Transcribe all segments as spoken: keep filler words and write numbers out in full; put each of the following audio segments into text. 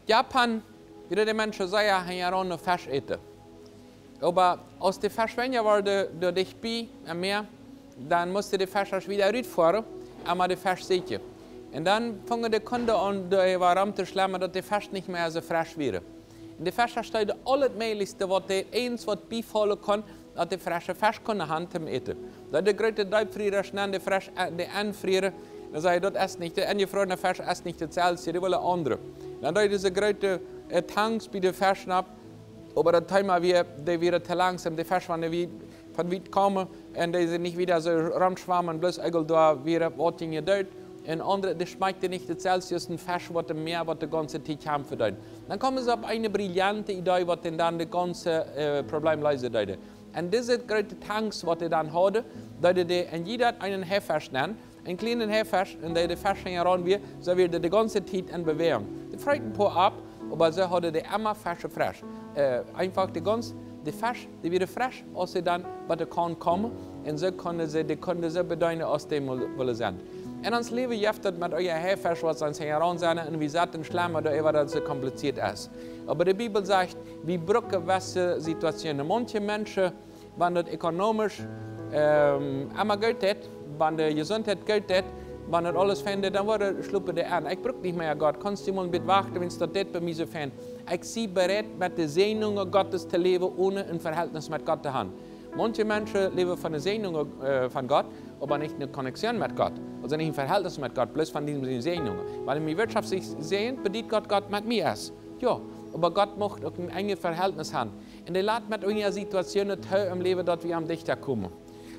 Japan, wieren de Menschen sea hinjaraun no Fesch äten. Oba aus de Fesch wenja worden, doa dicht bie em Mäa, dan musten de Fescha wieda rutfoaren, om de Fesch to sieekjen. Un dan fungen de Kunden aun, doa äwa rom to schlemmen, daut de Fesch nich mea soo fresch wieren. Un de Fescha steeden aulet Mäajlichste, waut de eens waut biefaulen kunn, daut de fresche Fesch kunnen han toom äten. Daut de groote Deepfriera schnell de Fesch, äh, de enfrieren. Dan säd: "Daut es nich, de enjefrorne Fesch es nich daut selwje, dee wellen aundre." Dan deeden see groote, äh, Tanks bie de Fesch opp. Oba daut Thema wia, dee wieren too langsom, de Fesch, wan dee wie-, von wiet komen, un dee sent nich wieda soo romschwammen, bloos eagle doa wieren waut Dinja doot. Un aundre, dee schmakjten nich daut selwje aus een Fesch, waut em Mäa, waut de gaunze Tiet kjamfen deed. Dan kjeemen see opp eene brillante Idee, waut dan daut gaunze, äh, Problem leesen deed. Un dise groote Tanks, waut dee dan hauden, deeden dee en jieda eenen Haifesch nenn, een kjlienen Haifesch, un dee de Fesch hinjaraun wia, soo wia dee de gaunze Tiet en Bewäajunk. Dee freten poa opp, oba see hauden dee emma fresch, fresch. Äh, eefach de gaunz, de Fesch, dee wieren fresch, aus see dan bie de Kaun kjeemen, un soo kunnen see, dee kunnen see bedeenen, aus dee mol wullen sennen. En ons Läwen jeft daut met onse Haifesch, waut ons hinjaraun sennen, un wie saten schlemmen, doa äwa daut soo kompliziert es. Oba de Bibel sajcht, wie brucken jewesse Situationen. Maunche Menschen, wan daut ökonomisch, ähm, emma goot jeit, wan de Jesuntheit goot jeit, wan daut aules fein jeit, dan woaren, schlopen dee en. Ekj bruck nich mea Gott. Kaust du mol een bät wachten, wan daut jeit bie mie soo fein. Ekj sie bereit, met de Säajnungen Gottes to läwen, onen een Verhältnis met Gott to han. Maunche Menschen läwen von de Säajnungen, äh, von Gott, oba nich eene Connection met Gott. Aulsoo nich een Verhältnis met Gott, bloos von dise Säajnungen. Wan mien Wirtschaft sikj säajent, bediet Gott, Gott met mie es. Jo, oba Gott mucht uk een enjet Verhältnis han. Un dee lat met onse Situationen too em Läwen, daut wie am dichta komen.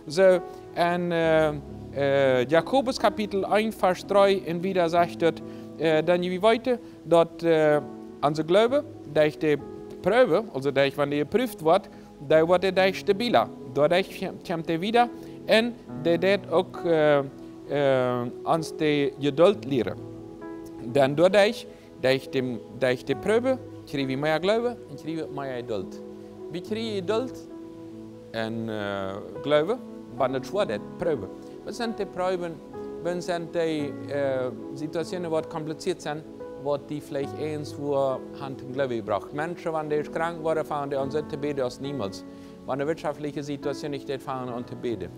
Soo, en, äh, äh, Jakobus Kapitel eent, Varsch dree un wieda sajcht daut, äh, dan wie weeten, daut, äh, onse Gloowen, derch de Proowen, aulsoo derch, wan dee jeprooft woat, dan woat dee derch stabiler. Doaderch kjemt dee wieda un dee deit uk, äh, äh, ons de Jeduld lieren. Dan doaderch, derch de, derch de Proowen, kjrie wie mea Gloowen un kjrie wie mea Jeduld. Wie kjrieen Jeduld un, äh, Gloowen, wan et schwoa jeit, Proowen. Waut sent de Proowen, waut sent de, äh, Situationen, waut kompliziert sent, waut die veleicht eenswua han toom Gloowen jebrocht? Menschen, wan dee krank woaren, fangen dee aun soo to bäden aus niemols. Wan de wirtschaftliche Situation nich jeit, fangen aun to bäden.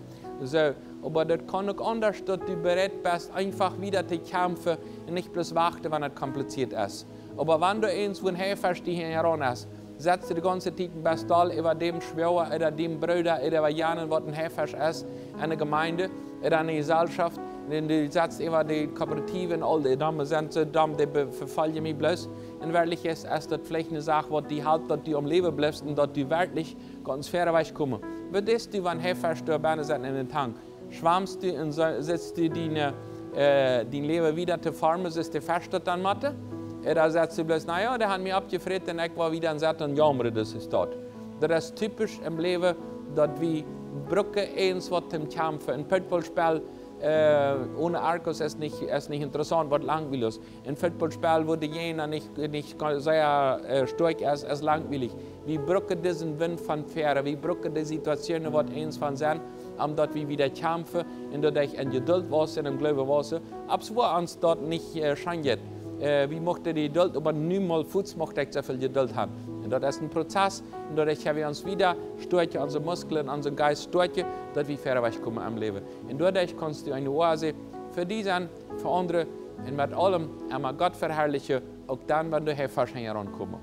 Soo, oba daut kaun uk aundasch, daut du bereit best, eefach wieda to kjamfen un nich bloos wachten, wan et kompliziert es. Oba wan du eenswua een Haifesch die hinjaraun es, setst du de gaunze Tiet een bät doll äwa däm Schwoa ooda däm Brooda ooda äwa janen, waut een Haifesch es, en de Jemeent ooda en de Jeselschoft, un du setst äwa de Kooperative un aul dee Domme sent soo domm, dee be-, vefoljen mie bloos. Un werkjlich es, es daut veleicht eene Sach, waut die halpt, daut du aum Läwen blifst un daut du werkjlich kaust wieda wajchkomen. Waut deist du, wan Haifesch doa bennen sent en dän Tank? Schwamst du un se-, setst du dien, äh, dien Läwen wieda to formen, soo aus de Fesch daut dan motten? Ooda setst du bloos: "Na jo, dee han mie oppjefräten un ekj woa wieda setten un jaumren, daut es daut." Daut es typisch em Läwen, daut wie brucken eenswaut toom kjamfen. Een Footballspell, äh, onen Arkus es nich, es nich interessaunt, woat langwielig. Een Footballspell, wua de Jäajen nich, nich sea, äh, stoakj es, es langwielig. Wie brucken disen Wint von väaren. Wie brucken de Situationen, waut eenswua sent, om daut wie wieda kjamfen un doaderch en Jeduld wausen un em Gloowen wausen. Opp wua ons daut nich, äh, scheen jeit. Äh, wie muchten de Jeduld, oba nu mol fuaz mucht ekj soo väl Jeduld han. Un daut es een Prozess. Un doaderch kjenn wie ons wieda stoakjen, onse Musklen, onsen Jeist stoakjen, daut wie wieda wajchkomen em Läwen. Un doaderch kaust du eene Oase fa die sennen, fa aundre un met aulem emma Gott veharlichen, uk dan, wan de Haifesch hinjaraun komen.